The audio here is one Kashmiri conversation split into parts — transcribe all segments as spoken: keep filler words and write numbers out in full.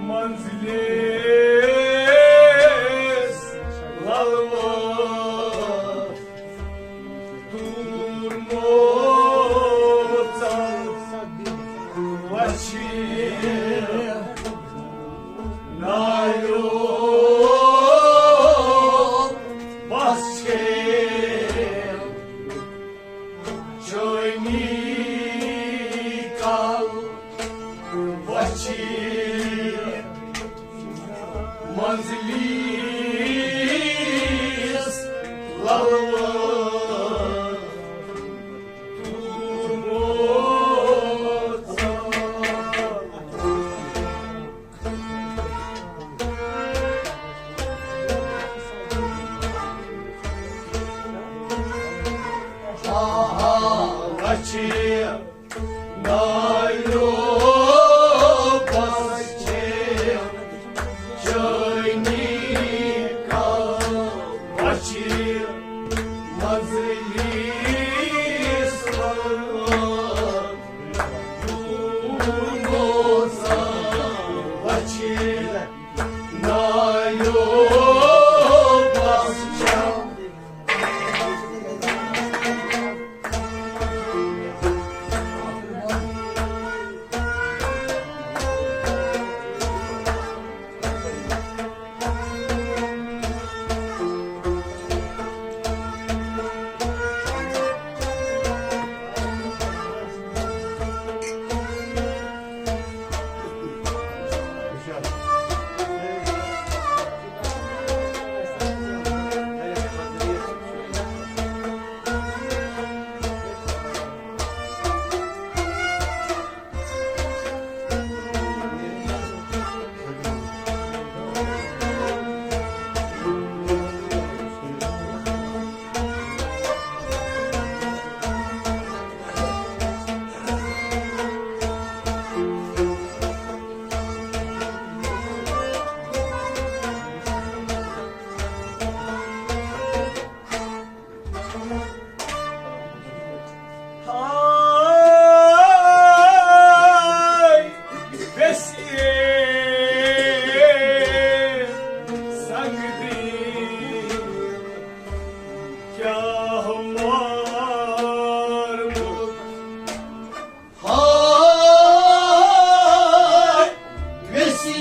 منزلس للوت تور موژن وچھِ نایو بس چھے چٲنی کل وچھِ منزلیس للوت تور موژن۔ آہا، وچھِ نایو بس چھے چٲنی کل وچھِ منزلیس للوت تور موژن وچھِ نایو بس چھے۔ ہاے ویسے سنگ دی کیا مارمُت۔ ہاے ویسے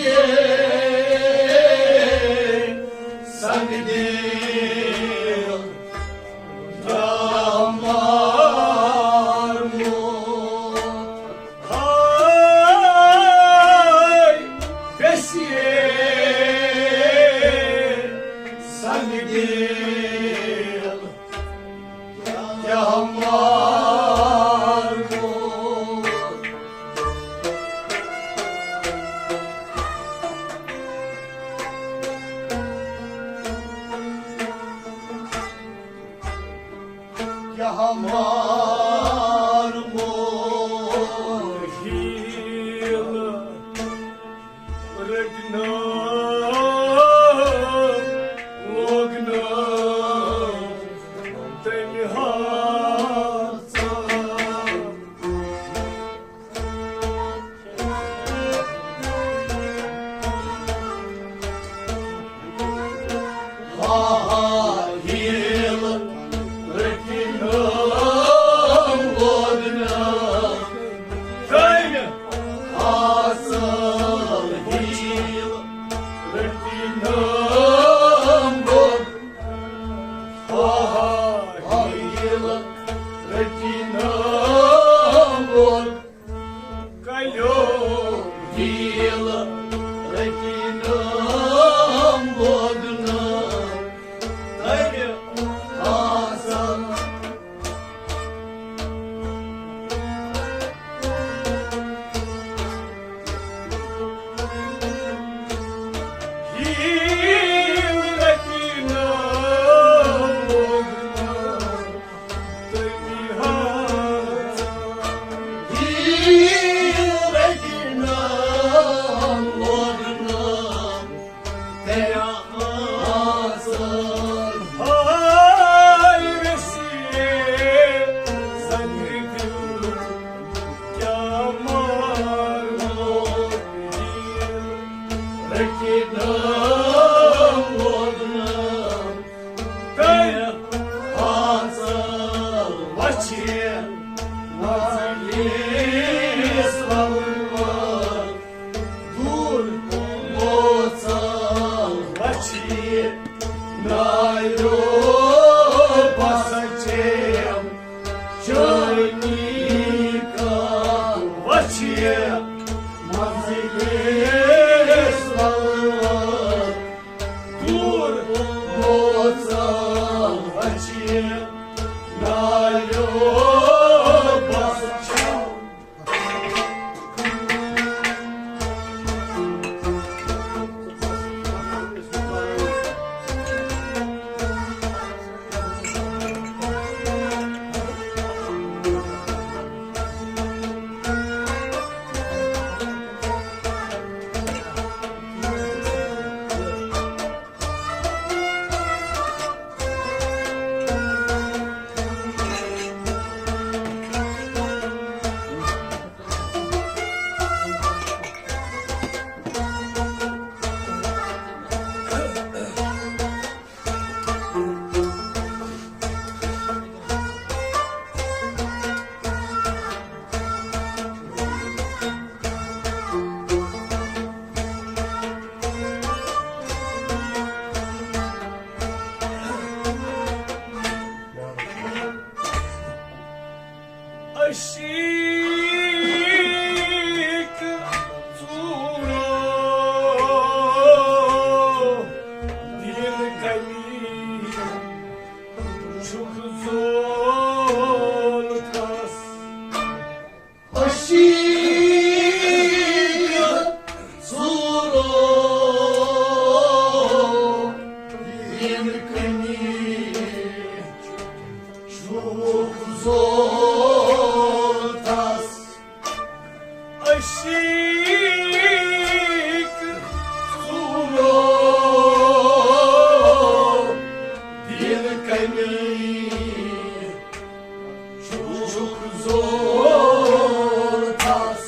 سنگ دل کیا مارمُت۔ ہاے ویسے سنگ دل کیا مارمُت۔ کیا مارمُت۔ ہیل رٹنم لوگنم تمہِ ہاتھٕ۔ ہا ہا ہیل رٹنم لوگنم تمہِ ہاتھٕ۔ ہیل رٹنم لوگ، ہا ہا ہیل رٹنم لوگ۔ کلیو ہیل رٹنم لوگنم تمہِ ہاتھٕ۔ ہیل رٹنم لوگنم تمہِ ہاتھٕ۔ نالیس ولوَل دوٗر موژَل وَچھِ نالیو بَسہٕ چھیم چٲنی کَتھ وَچھِ منزلِس ولوَل دوٗر موژَل وَچھِ نالیو بَسہٕ چھیم۔ عشیٖق ژوٗرو دِل کمی چھُکھ زول تس۔ عشیٖق ژوٗرو دِل کمی چھُکھ زول تس۔ عشیٖق ژوٗرو دِل کمی چھُکھ زول تس۔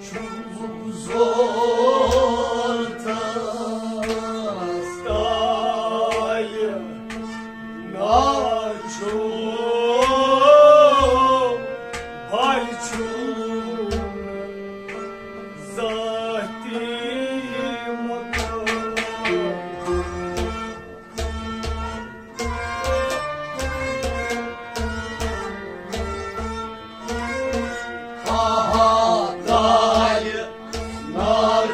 چھُکھ زول تس تالہِ ناچھو بھاے چھُم ذاتی مقام۔ ہا ہا دالہِ نار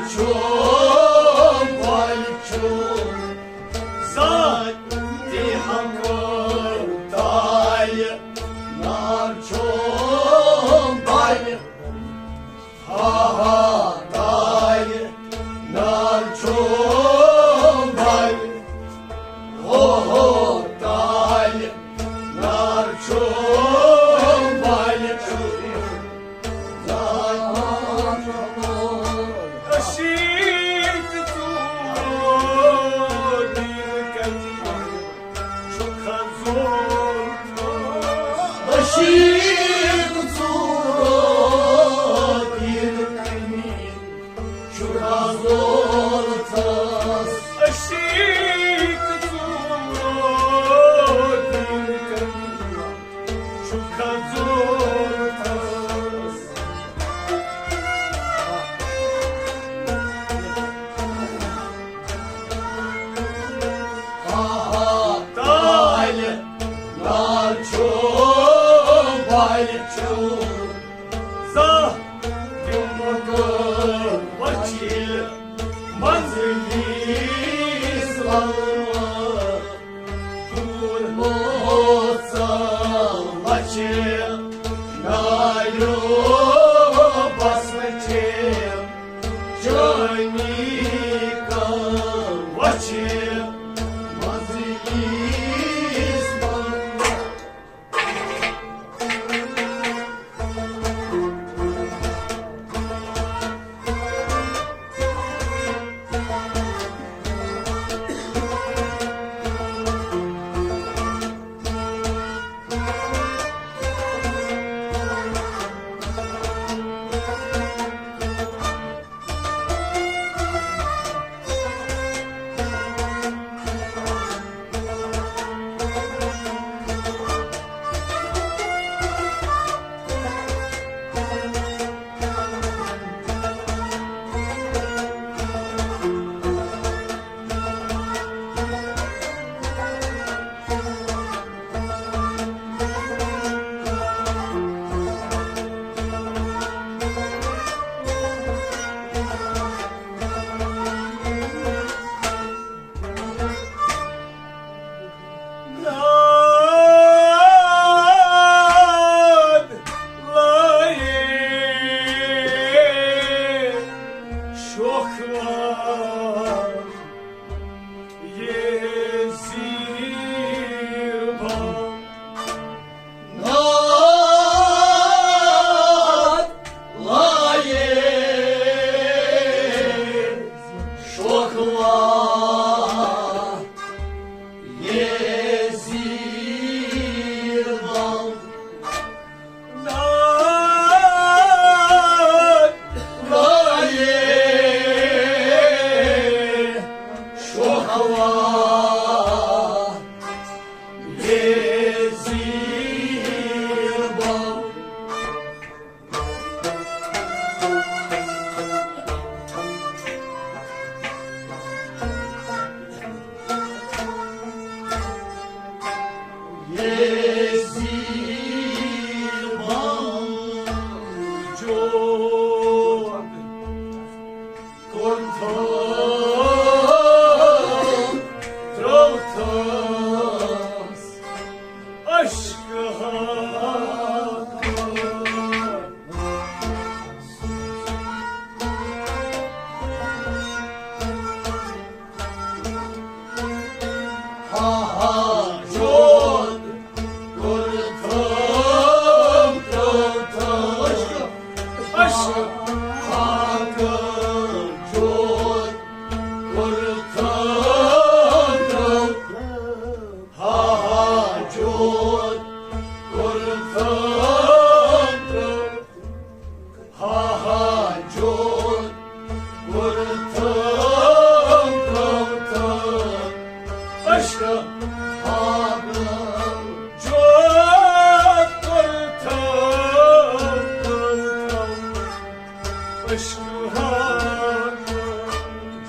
عشق حاکم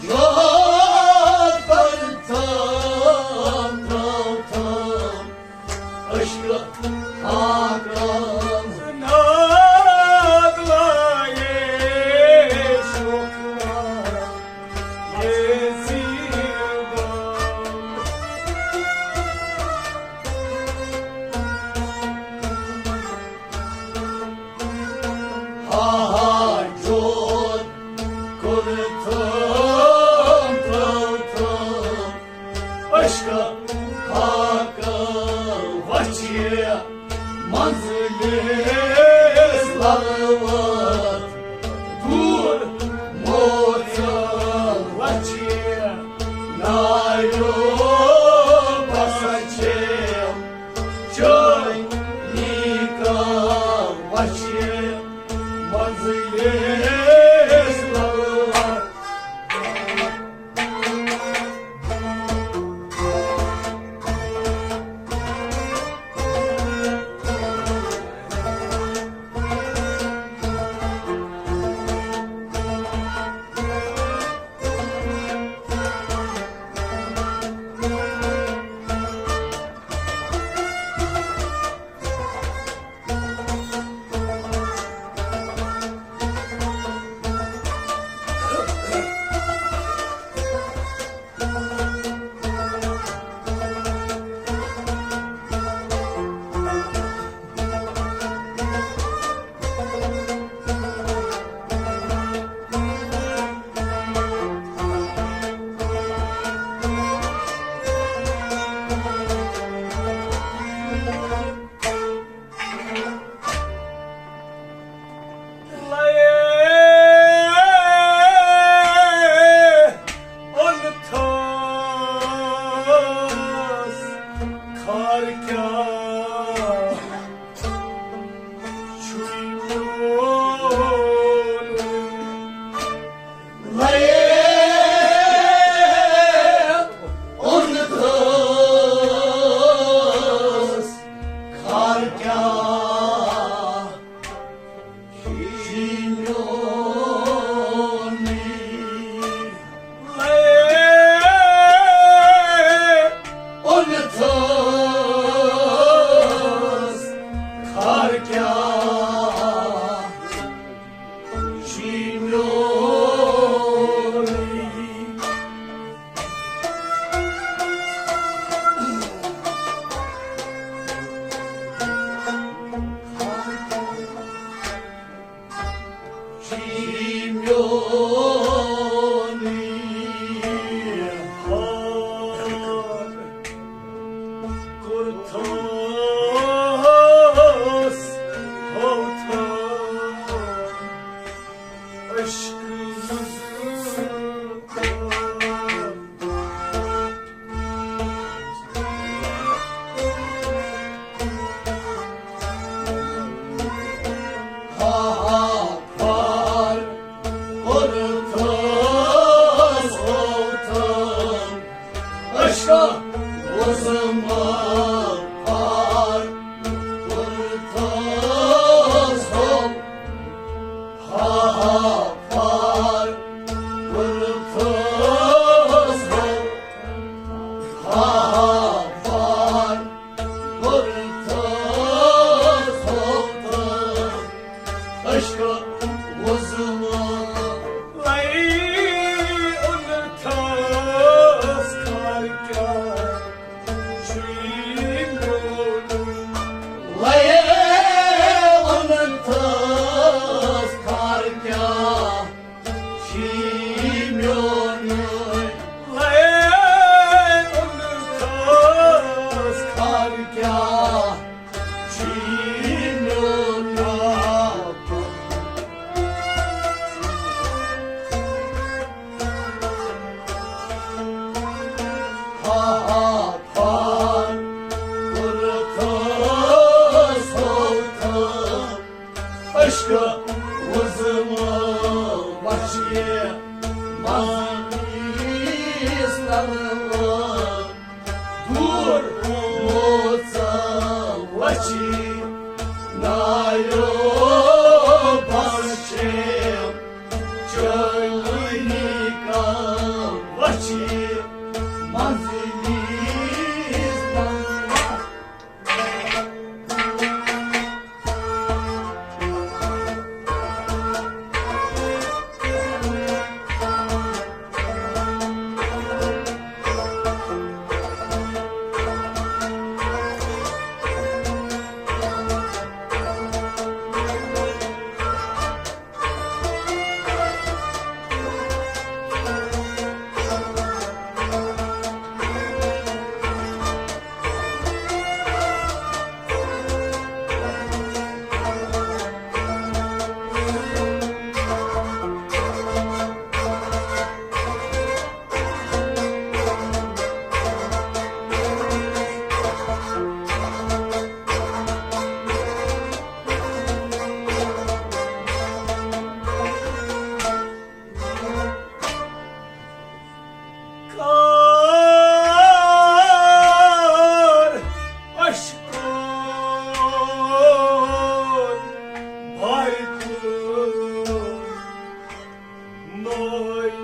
یاد پر تھام، تھام، تھام۔ عشق حاکم ناگ لایے شوخ، یہ زیبا۔ ہا ہا جوت کوٚر تھام، تھام، تھام۔ عشق حاکم وچھِ منزلس للوت، دور موت وچھِ نایو بسچے۔ چٲنۍ نیٖکا وَچھِ منزلِ اسلام۔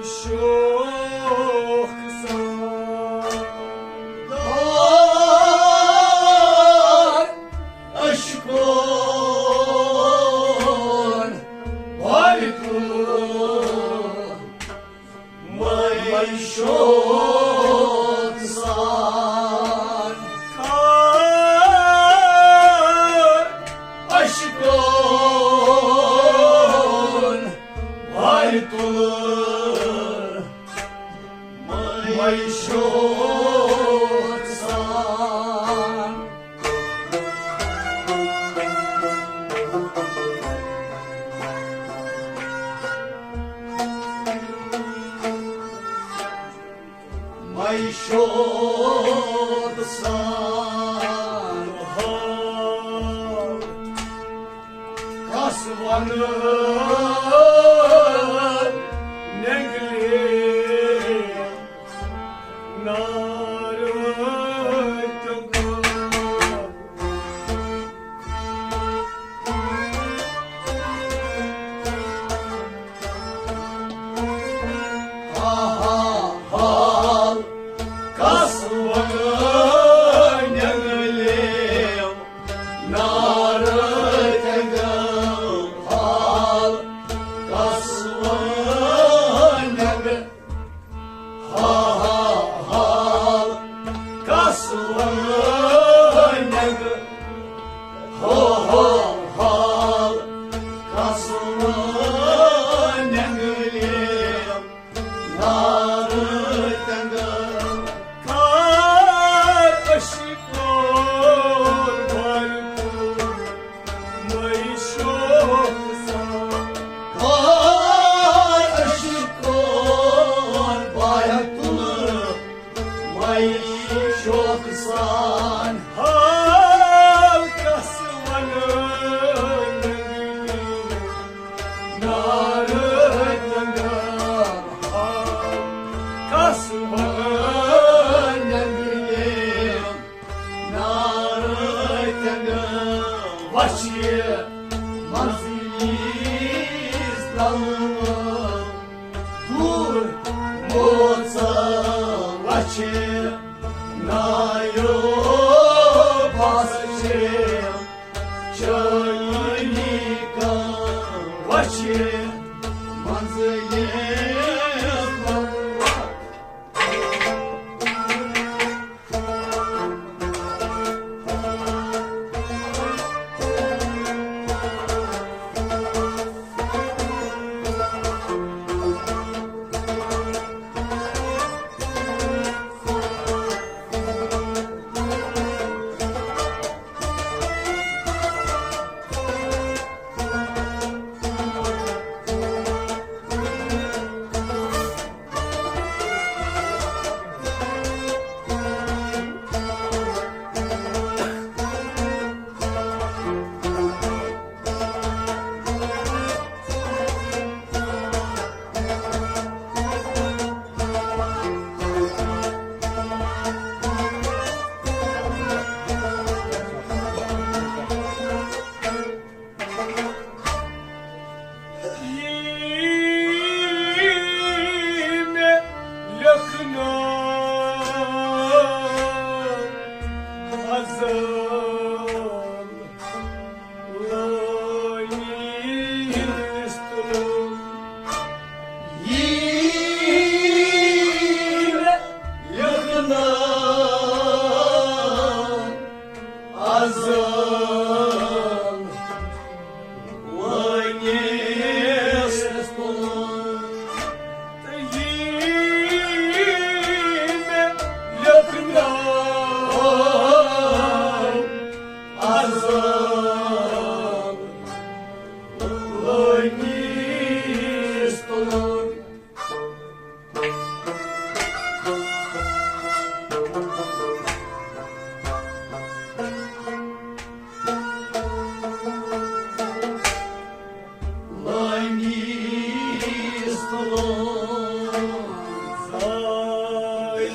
شوق سان دار عشقن بایتل مے شوق سان کار عشقن بایتل مے شوق سان۔ مے شوق سان حال کس ونہٕ نینگلے نارٕ تہٕ گٲو۔ آہا، حال کس ونہٕ نینگلے نارٕ تہٕ گٲو۔ حال کس ونہٕ ہا ہا حال کس ونگ، ہو ہو حال کس ونگ لیم نار تنگ۔ کار عشقو بھرپور مے شوق سان۔ کار عشقو بھرپور مے شوق سان۔ حال کس ونگ نار تنگ۔ حال کس ونگ نار تنگ۔ وچھِ منزلس تل دور موژ وچھِ نایو بس چھ چٲنی کم وچھِ منزلس تل۔ یی مےٚ لیکھنو ازل لٲنِس تُلُن۔ یی مےٚ لیکھنو ازل لٲنِس تُلُن۔ تہٕ یی مےٚ لیکھنو ازل لٲنِس تُلُن۔ لٲنِس تُلُن۔ زاے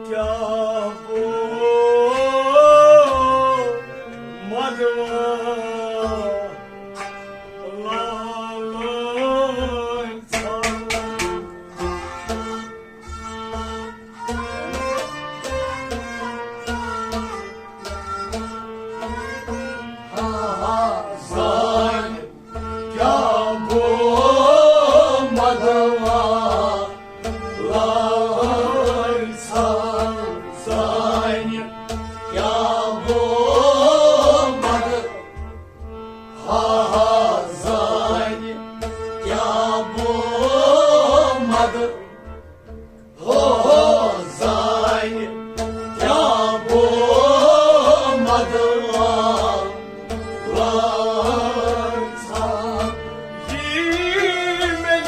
کیٛاہ گوٚو مدوا لالٲنۍ۔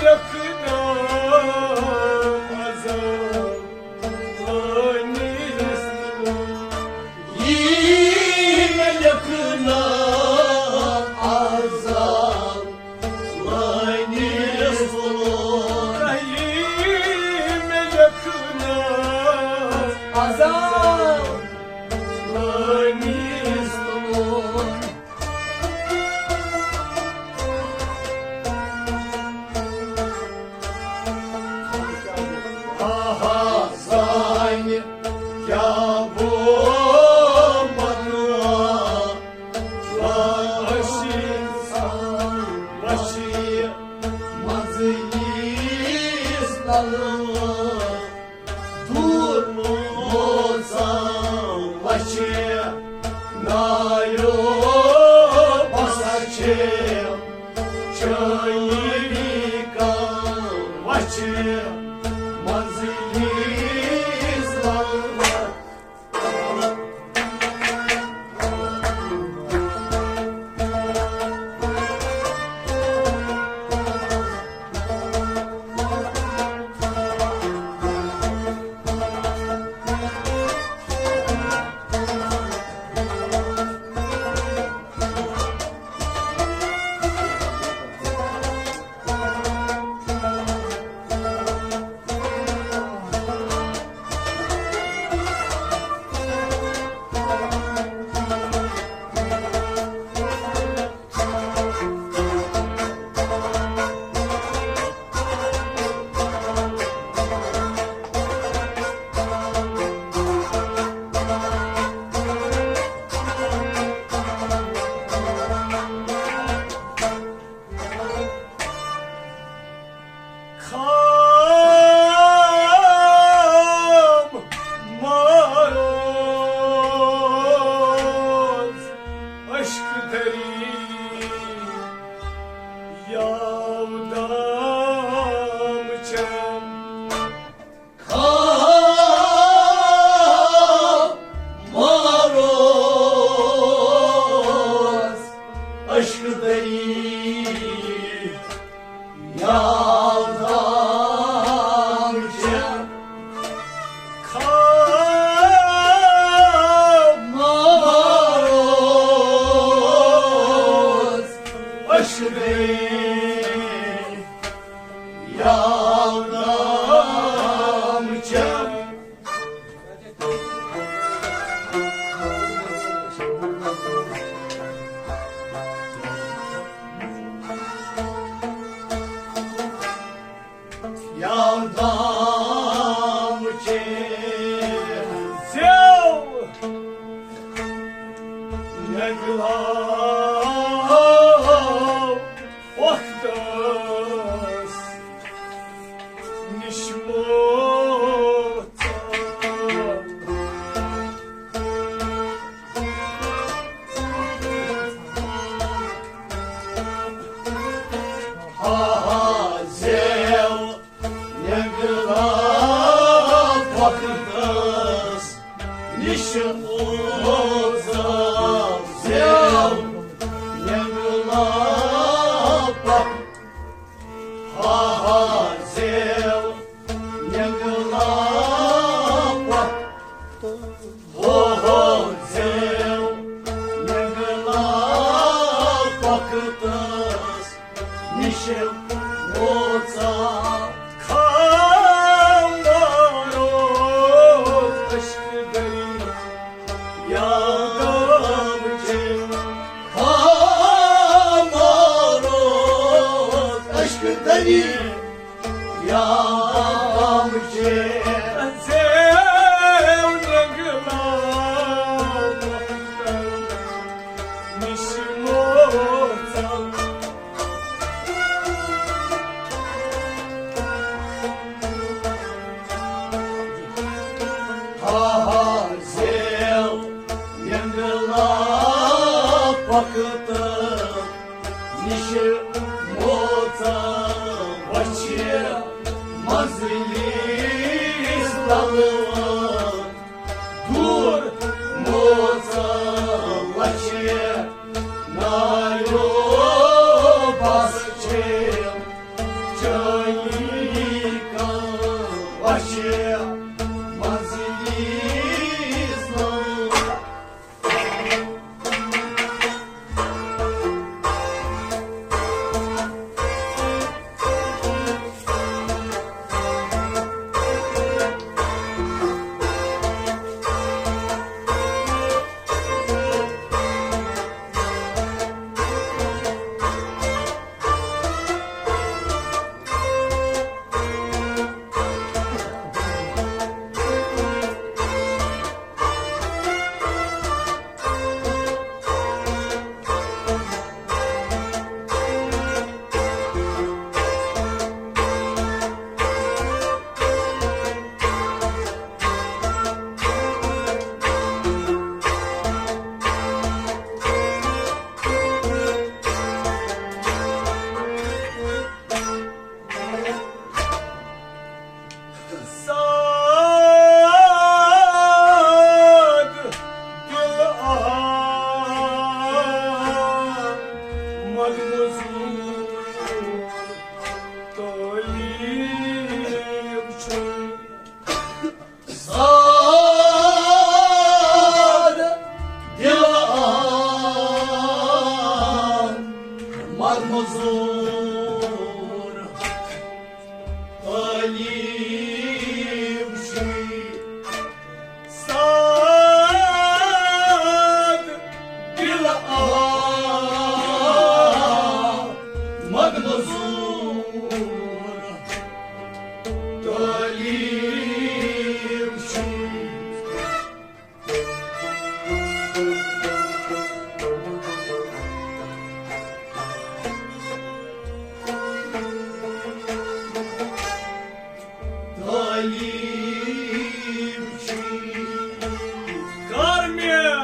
لیکھنا عذاب لٲنِس۔ یی مےٚ لیکھنا عذاب لٲنِس۔ یی مےٚ لیکھنا عذاب لٲنِس۔ آہا، زانہِ کیٛاہ گوٚو مطلب، وشی، وشی منٛز ییٖس للہٕ۔ دوٗر موزاں وچھِ نایو بسا چھِ چٲنی کم وچھِ منزلی ضلمت۔ خام ماروز اشک دری یاو دام چن۔ خام ماروز اشک دری یادم چھِ خام ماروز اشک دری یادم چھِ۔ یادم چھِ زیو نگلا وقتس نِش موت۔ ہا ہا زیو نگلا وقتس نِش موت۔ زیو نگلا وقت ہا ہا زیو نگلا وقت۔ ہو ہو زیو نگلا وقتس نِش موت۔ خام ماروز اشک دری یادم چھِ خام ماروز اشک دری یادم چھِ زیو نگلا وقتس نِش موت۔ ہا ہا زیو نگلا وقتس نِش موت۔ وچھِ منزلی ضلمت دوٗر موت۔ وچھِ نایو بس چھِ غریب چھُے ساد دل احمد مزور، غریب چھُے۔ غریب چھُے، کر مےٚ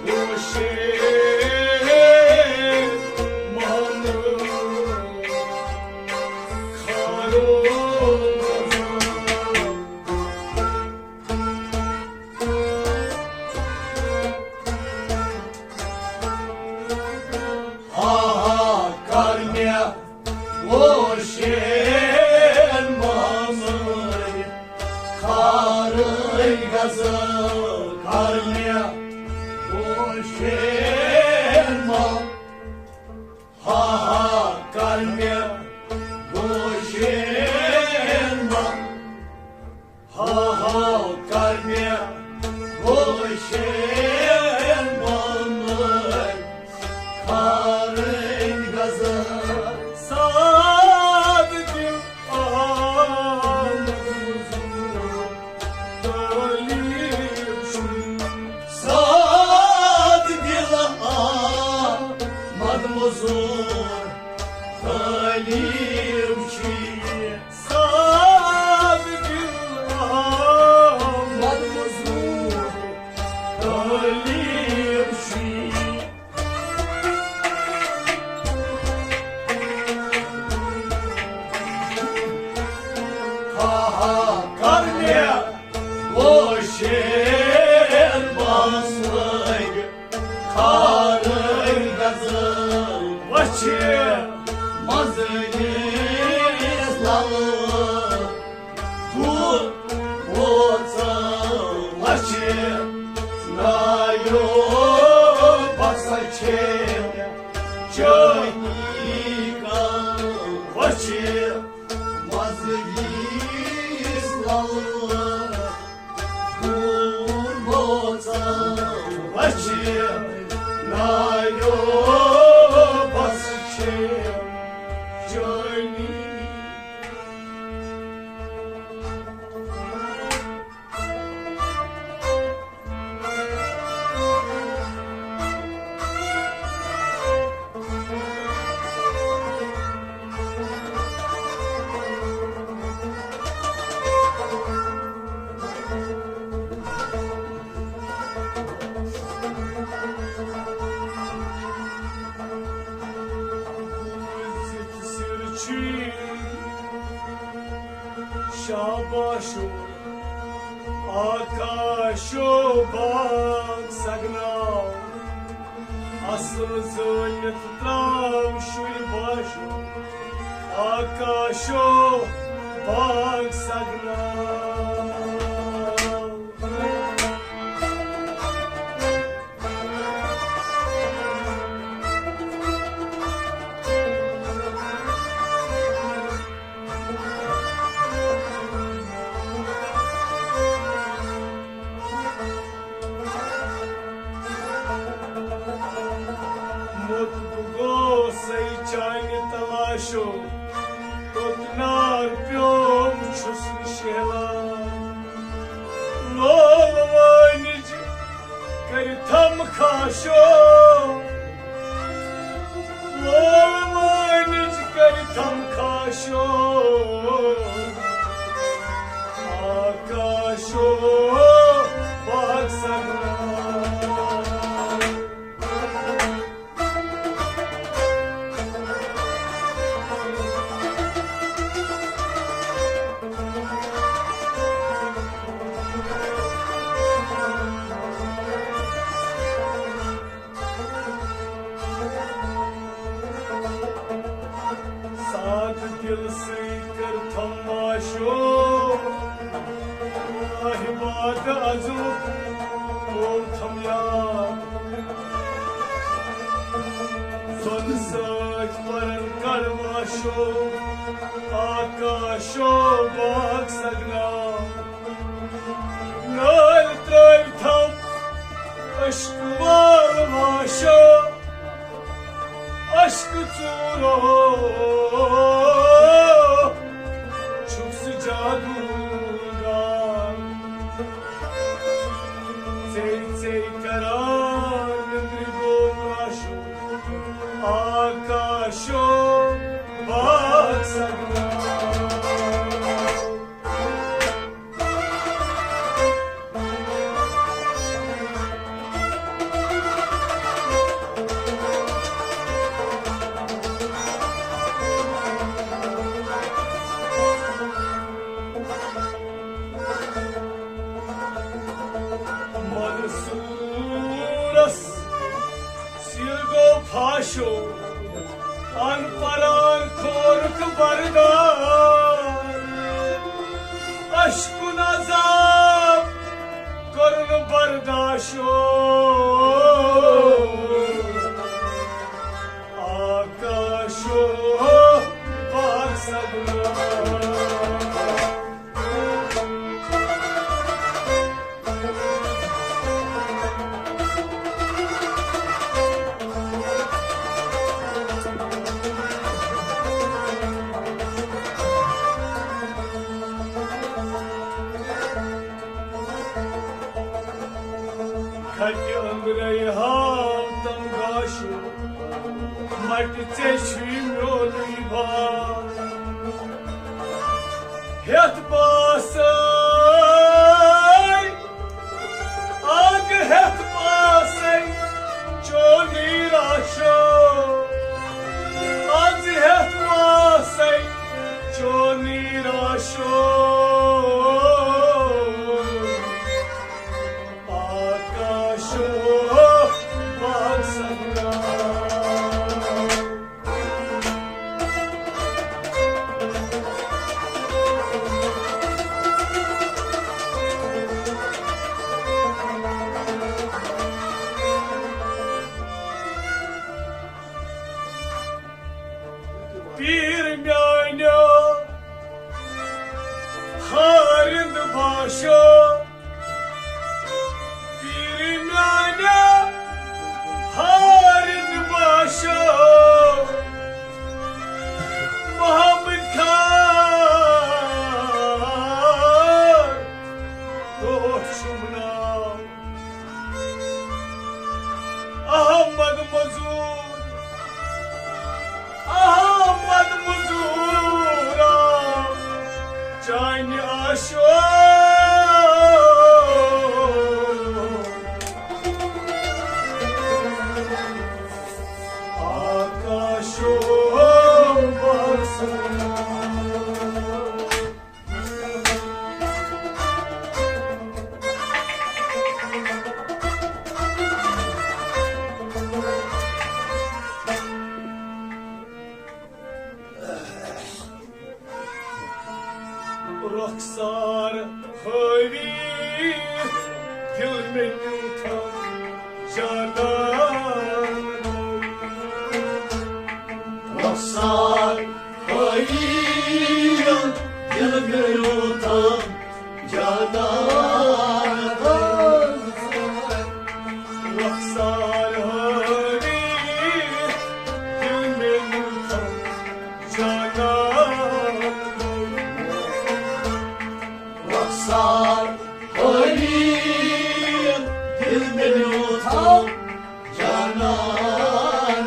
گوشے محمد کھارو۔ ہا ہا کر مےٚ گوشین محمد کھارٕے غزل، کر مےٚ گوشین محمد۔ ہا ہا کر مےٚ گوشین محمد۔ ہا ہا کر مےٚ گوشین محمد کھارٕنۍ غزل۔ ساد دل احمد مزور غریب چھُے۔ ساد دل احمد مزور غریب چھُے۔ ساد دل احمد مزور غریب چھُے۔ ہا ہا کر مےٚ گوشین باسٕے کھارٕے غزل۔ وچھِ مزٕنِس للہٕ دوٗر ووژل۔ وچھِ نایو بسا چھے چٲنی کل۔ وچھِ مزٕنِس للہٕ دوٗر ووژل۔ وچھِ نایو بسا چھے چٲنی۔ بوٗزِتھ سِر چھُے شاباشو آکاشو باغ سگناو۔ اصل زٲنِتھ تراو شُرۍ باشو آکاشو باغ سگناو۔ موٚت بہٕ گوسَے چانہِ تلاشو، توٚت نار پیوم چھُس نہٕ شیہلان۔ لول وٲنِج کٔرِتھم خاشو، لول وٲنِج کٔرِتھم خاشو، آکاشو باغ سگناو۔ سادٕ دِل سٕے کٔر تھماشو، واہہِ باد ازُک پوٚو تھم یاد۔ زۄنہٕ سۭتۍ پرن کڑواش آکاشو باغ سگنا، نٲلۍ ترٛٲوۍ تھم اشکہٕ وال واشو، اشکہٕ ژوٗرو چھُکھ ژٕ جادوٗگر۔ ژے ژے کران نندرِ گوٚو آشو، آکاشو باغ سگنا۔ منصورس سِر گوٚو پھاشو، ان پران کھورُکھ بردار۔ اشکُن عذاب کوٚرُن برداشو، آکاشو باغ سگنا۔ کھٹہِ أنٛدرَے ہاو تم گاشہِ، مٹہِ ژےٚ چھُے میونُے بار۔ ہیتھ پاسے آگ ہیتھ پاسے چونی راشو، آز ہیتھ پاسے چونی راشو، آکاشو باغ سگنا۔ پیٖر میٛانیو ہارِنٛد باشو، پیٖر میٛانیو ہارِنٛد باشو، محمد خان ٹوٹھ چھُم ناو۔ احمد مزور، احمد مزورا، چانہِ آشو۔ آکاشو باسان۔ رخسار ہٲوِتھ دِل مےٚ نیوٗتھم جانان۔ رخسار ہٲوِتھ دِل مےٚ نیوٗتھم جانان۔ رخسار ہٲوِتھ دِل مےٚ نیوٗتھم جانان۔ رخسار ہٲوِتھ دِل مےٚ نیوٗتھم جانان۔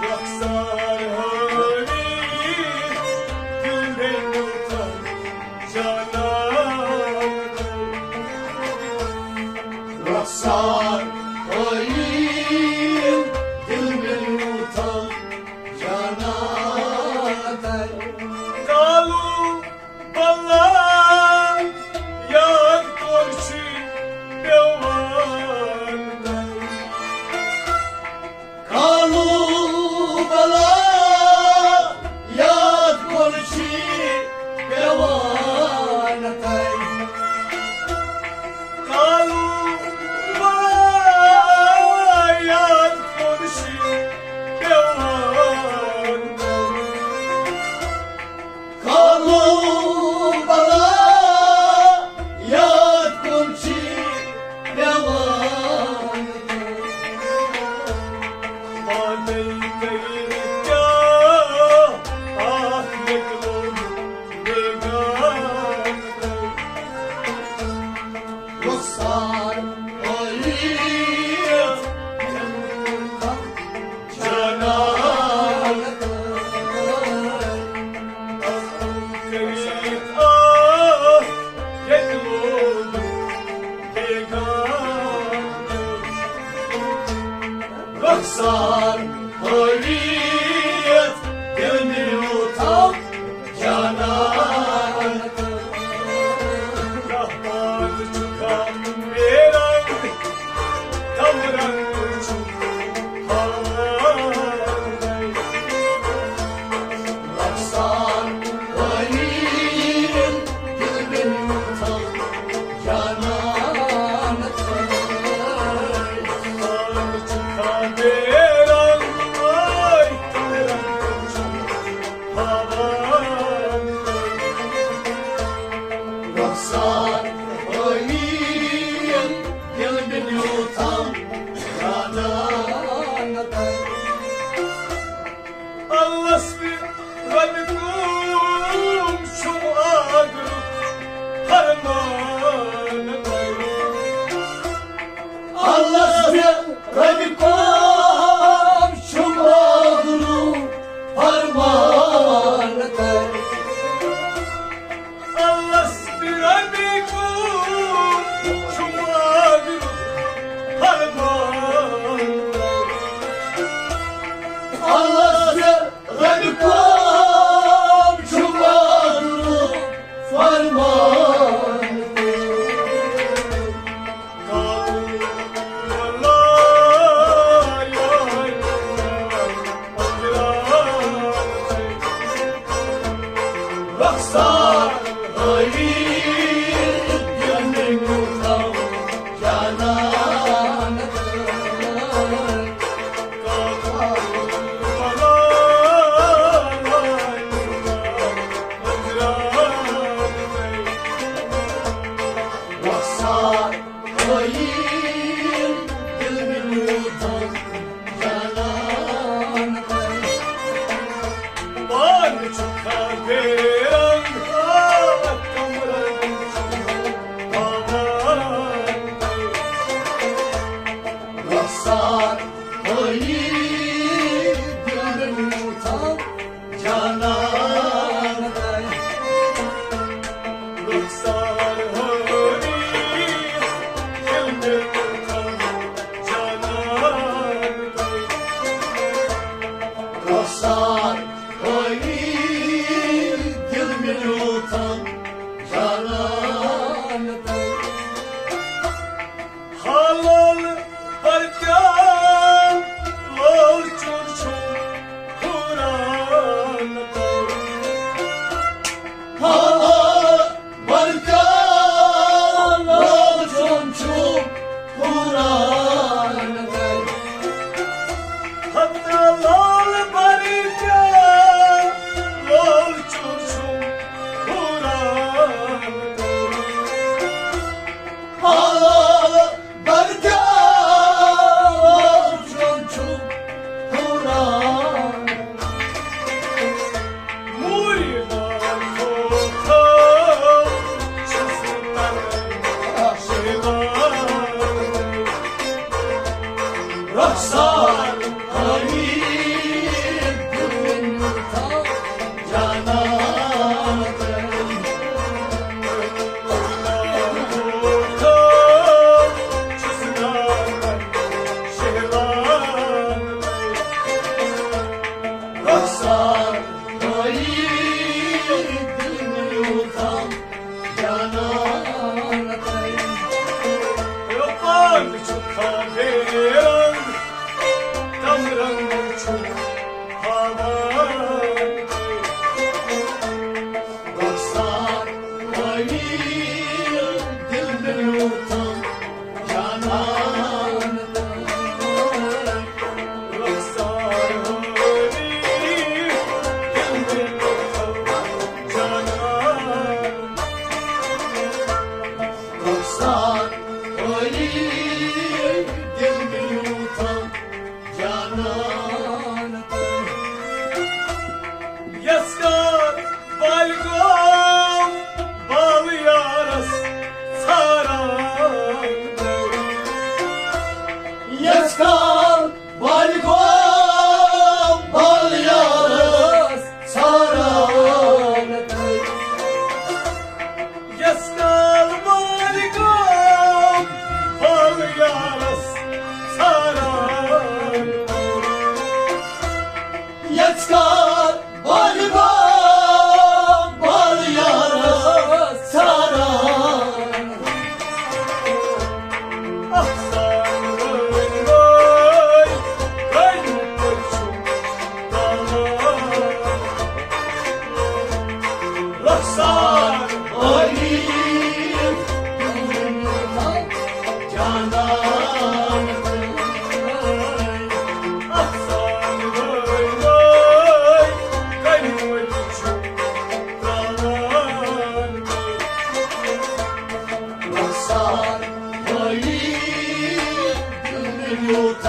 رخسار ہٲوِتھ دِل مےٚ نیوٗتھم جانان۔ رخسار ہٲوِتھ دِل مےٚ نیوٗتھم جانان۔ کالو بل سارے یِم میوٗٹھ جانان۔ رخسار ٲییٖن دِل میوٗٹھ جانان۔ پان چھُکھا بے رنگ، آ، کم رنگ چھُ پاوان۔ رخسار ٲییٖن دِل میوٗٹھ جانان۔ رخسار ٲییٖن دِل میوٗٹھ جانان۔ رخسار ٲییٖن دِل میوٗٹھ جانان۔ حلال پرتیان لول چون چھُ حوران۔ حلال پرتیان لول چون چھُ حوران۔ حتیٰ لول پرتیان لول چون چھُ حوران۔ حلال پرتیان لول چون چھُ حوران۔ موٗرۍ مار کھوکھو چھُس نہٕ تران شیوان۔ رخسار ٲییٖن دِل میوٗٹھ جانان۔ رخسار ٲییٖن دِل میوٗٹھ جانان۔ پان چھُکھا بے رنگ، کم رنگ چھُ ہاوان۔ رخسار ٲییٖن دِل میوٗٹھ جانان۔ رخسار ٲییٖن دِل میوٗٹھ جانان۔ رخسار ٲییٖن دِل میوٗٹھ جانان۔ یس کار بالہِ گوم بال یارس ژھاران۔ یس کار بالہِ گوم بال یارس ژھاران۔ یس کال بالہِ گوم بال یارس ژھاران۔ یس کال بالہِ گوم بال یارس ژھاران۔ اکھ سان وٲے وٲے، کٔمۍ پٲٹھۍ چھُ تاوان؟ رخسار ٲییٖن جانان۔ اکھ سان وٲے وٲے، کٔمۍ پٲٹھۍ چھُ تاوان؟ رخسار ٲییٖن دِل میوٗٹھ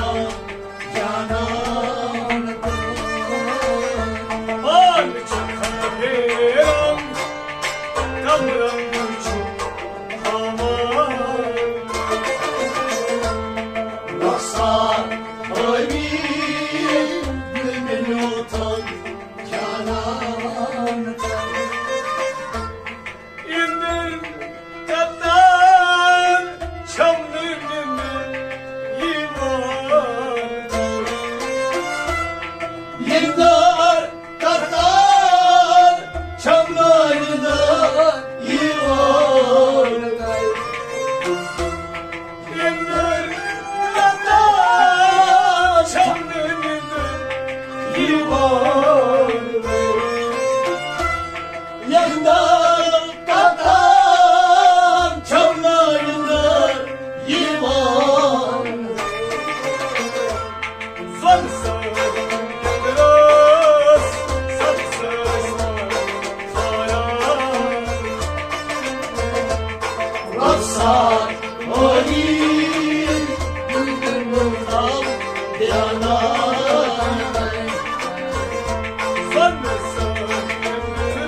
جانان۔ پان چھُکھا بے رنگ، کم رنگ چھُ ہاوان۔ رخسار ٲییٖن دِل میوٗٹھ جانان۔ اِندٕر کتان چھم نہٕ نِندٕ یِوان۔ اِندٕر کتان چھم نہٕ نِندٕ یِوان۔ اِندٕر کتان چھم نہٕ نِندٕ یِوان۔ پنہٕ سٲتۍ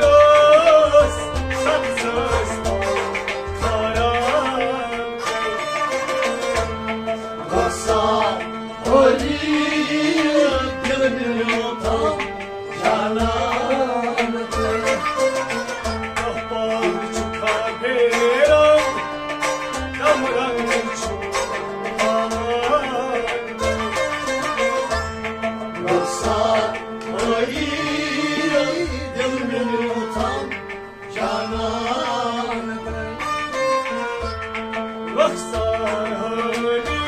روس سبزس کھاران۔ رخسار ہولی دل میون تھاو جانان۔ دۄہ پال چھُ کھا بیرنگ، کم رنگ چھُ پاوان۔ رخسار ہولی دل میون تھاو جانان۔ رخسار ہولی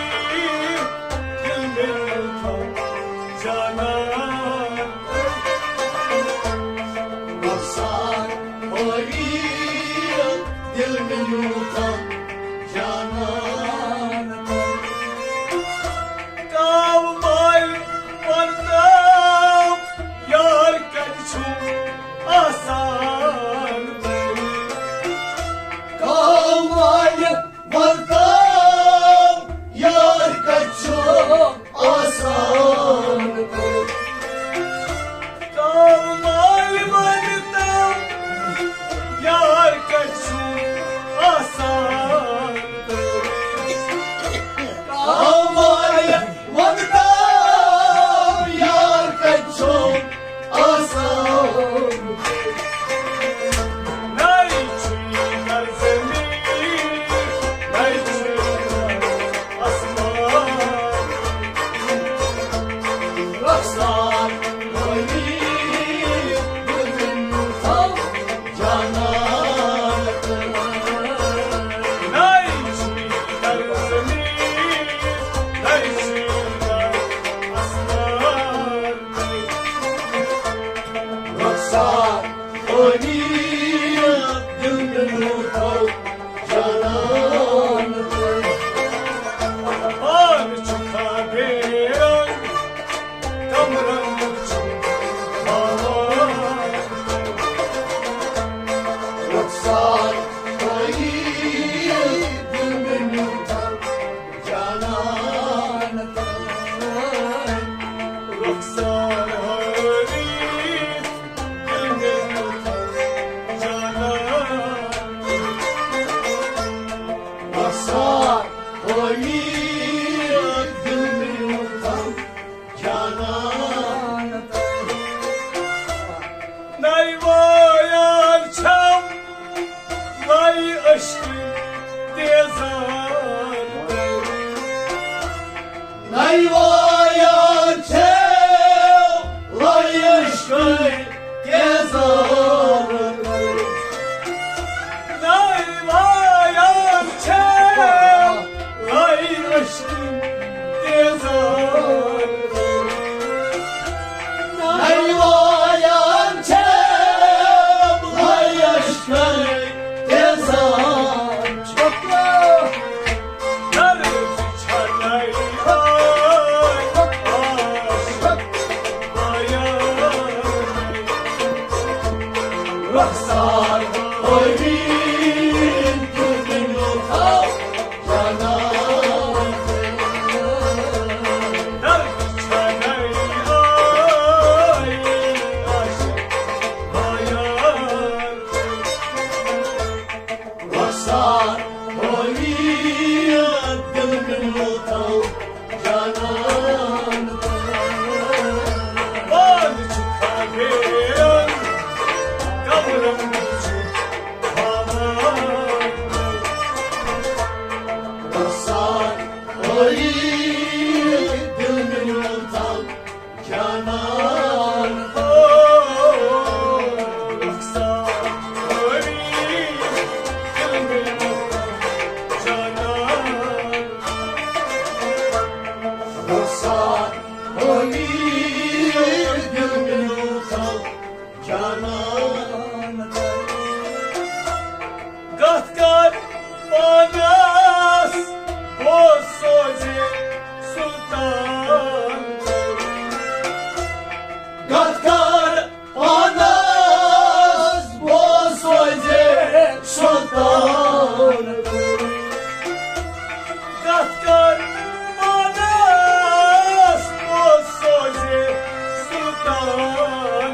دل میون تھاو جانان۔ رخسار ہولی دل میون تھاو جانان۔ کاو مال ورتاو یار کتہِ چھُ آسان۔ کاو مال ورتاو یار کتہِ چھُ آسان۔ کاو مال ورتاو یار کتہِ چھُ آسان۔ کاو مال ورتاو یار کتہِ چھُ آسان۔ نَے چھُے نَے زٔمیٖن، نَے چھُے آسمان۔ رخسار ہولی دل میون تھاو جانان۔ نَے چھُے نَے زٔمیٖن، نَے چھُے آسمان۔ رخسار ہولی دل میون تھاو جانان۔ پان چھُ کھا بیرنگ، کم رنگ چھُ پاوان۔ رخسار ہولی دل میون تھاو جانان۔ رخسار ہولی دل میون تھاو جانان۔ رخسار ہولی دل میون تھاو جانان۔ نَے وایان چھَم لَے عشقٕکۍ تیزان۔ نَے وایان چھَم لَے عشقٕکۍ تیزان۔ نَے وایان چھَم لَے عشقٕکۍ تیزان۔ نَے وایان چھَم لَے عشقٕکۍ تیزان۔ درد چھَنَے آے عاشق وایان۔ رخسار ہولی دل میون تھاو جانان۔ درد چھَنَے آے عاشق وایان۔ رخسار ہولی دل میون تھاو جانان۔ پان چھُ کھا بیرنگ، کم رنگ چھُ پاوان۔ رخسار ہولی دل میون تھاو جانان۔ او رخسار ہولی دل میون تھاو جانان۔ رخسار ہولی دل میون تھاو جانان۔ کتھ کر پانس بوز سوزِ سلطان۔ کتھ کر پانس بوز سوزِ سلطان۔ کتھ کر پانس بوز سوزِ سلطان۔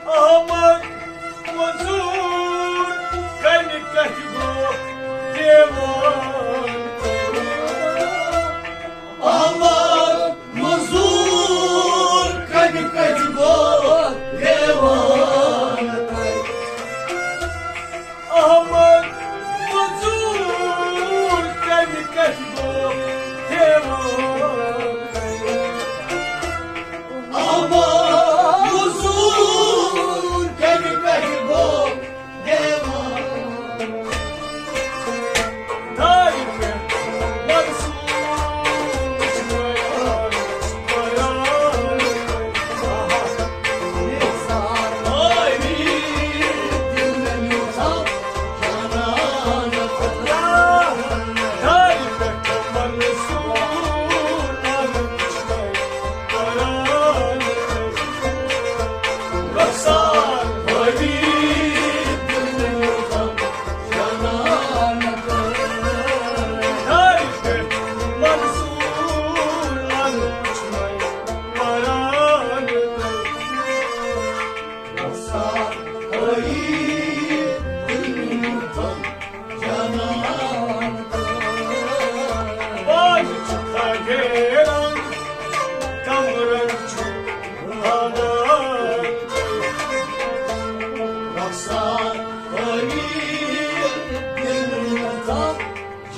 احمد مزور کمہِ کتھِ گوٚو دیوان؟ احمد مزور کمہِ کتھِ گوٚو دیوان؟ احمد مزور کمہِ کتھِ گوٚو دیوان؟ احمد مزور کمہِ کتھِ گوٚو دیوان؟ دارِ پٮ۪ٹھ منصور چھُ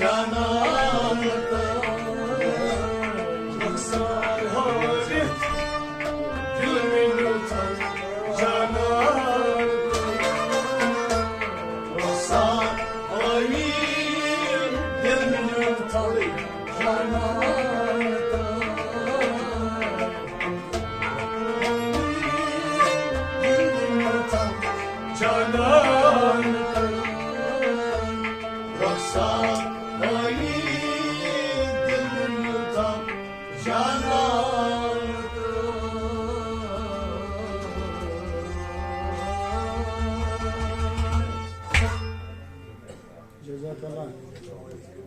بیان، بیان۔ جزاک اللہ۔